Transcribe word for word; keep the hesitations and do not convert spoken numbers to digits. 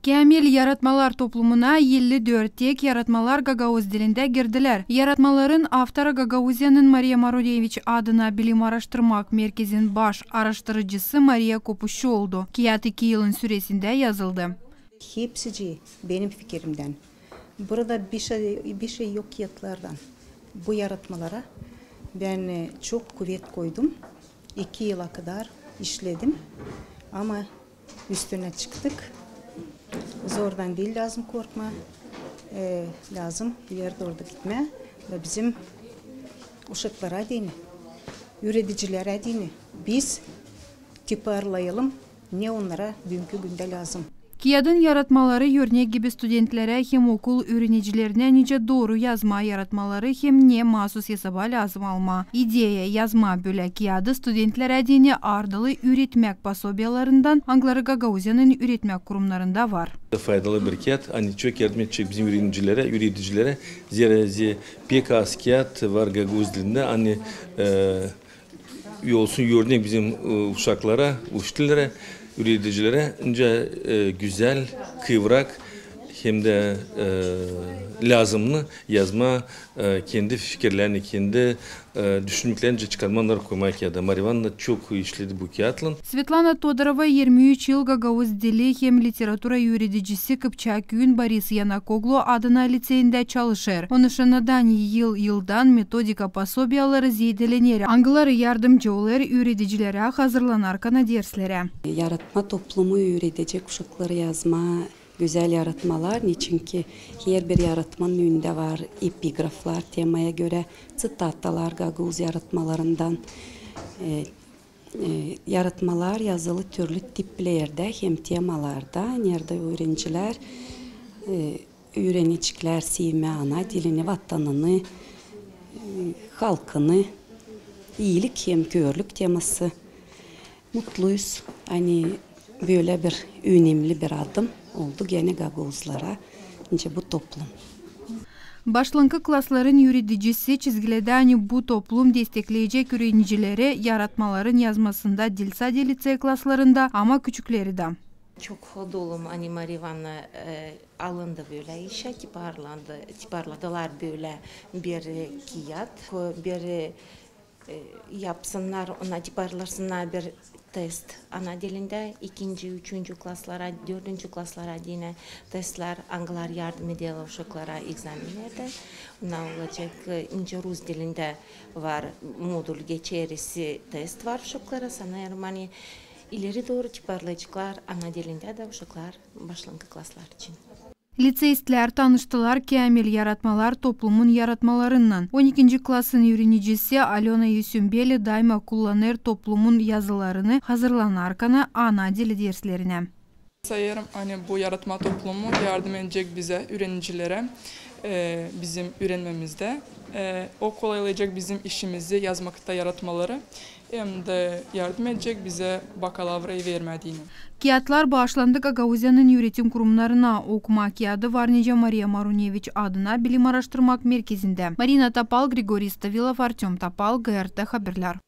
Käämil yaratmalar toplumuna elli dört tek yaratmalar gagauz dilindä girdilär. Yaratmaların avtorı Gagauziyanın Mariya Maruneviç adına bilim aaraştırmak merkezin baş aaraştırıcısı Mariya Kopuşçu oldu. Kiyat iki yılın süresindä yazıldı. Hepsicii benim fikirimdän. Burada bir şey, bir şey yok kiyatlardan. Bu yaratmalara bän, e, çok kuvet koydum. İki yıla kadar işledim. Ama üstünä çıktık. Zordan diil lääzım korkmaa. E, lääzım ileri dooru gitmää. Da bizim uşaklara deyni, üüredicilere deyni biz tiparlayalım, ne onnara büünkü gündä lääzım. Kiyadın yaratmaları örnek gibi studentlerä hem okul üürenicilerinä nicä dooru yazmaa yaratmaları hem ne maasuz esaba lääzım almaa. İdeya yazmaa bölä kiyadı studentlerä deyni ardılı üüretmäk posobiyalarından, angıları Gagauziyanın üüretmäk kurumnarında var. Faydalı bir kiyat, ani çok yardım edecek bizim üürenicilere, üüredicilere. Zerä pek az kiyat var gagauz dilindä, ani, e, olsun örnek bizim, e, uşaklara, uştilere, üüredicilerä, nicä, e, gözäl, kıvrak, hem dä, e, lääzımnı yazmaa, e, kendi fikirlerini, kendi, e, düşünmeklerini çıkarmaa, onnarı koymaa kiyada. Marivanna çok işledi bu kiyatlan. Svetlana Todorova irmi üç yıl gagauz dili hem literatura üüredicisi Kıpçak küüyün Boris Yanakoglu adına liţeyindä çalışêr. Onuşan da yıl-yıldan metodika posobiyaları zeedelener, angıları yardımcı olêr üüredicilerä hazırlanarkana derslerä. Yaratma toplumu üüredecek uşakları yazmaa gözäl yaratmalar, neçinki herbir yaratmanın önündä var epigraflar temaya görä, ţitatalar gagauz yaratmalarından. E, e, yaratmalar yazılı türlü tiplerdä hem temalarda, neredä üürenicilär, e, üürenecklär sevmää ana dilini, vatanını, e, halkını, iilik hem körlük teması. Mutluyuz, ani bölä bir önemli bir adım oldu genä gagauzlara, nicä bu toplum. Başlankı klasların üüredicisi çizgiledä, ani bu toplum destekleyecek üürenicileri yaratmaların yazmasında diil sade liţey klaslarında, ama küçükleri dä. Çok hoş oldum, ani Marivanna, e, alındı bölä işä, tiparlandı, tiparladılar bölä bir, e, kiyat, bir, e, e, yapsınnar, ona tiparlasınnar bir test ana dilindä, ikinci, üçüncü klaslara, dördüncü klaslara deyni testlär, angılar yardım eder uşaklara egzamennerdä. Ona olacek, e, nicä rus dilindä var modul geçerisi test var uşaklara, sanêrım, ani ileri dooru tiparlayaceklar ana dilindä dä uşaklar başlankı klaslar için. Liţeistlär tanıştılar käämil yaratmalar toplumun yaratmalarınnan. On ikinci klasın üürenicisi Alöna Yusümbeli daima kullanêr toplumun yazılarını hazırlanarkana ana dili derslerinä. Sayêrım, ani bu yaratma toplumu yardım edecek bizä, üürenicilerä, e, bizim üürenmämizdä. E, o kolaylayacek bizim işimizi yazmakta yaratmaları. Hem dä yardım edecek bizä bakalavrayı vermää deyni. Kiyatlar baaşlandı Gagauziyanın üüretim kurumnarına. Okuma kiyadı var nicä Mariya Maruneviç adına bilim aaraştırmak merkezindä. Marina Topal, Grigoriy Stavilov, Artöm Topal, GRT Haberlär.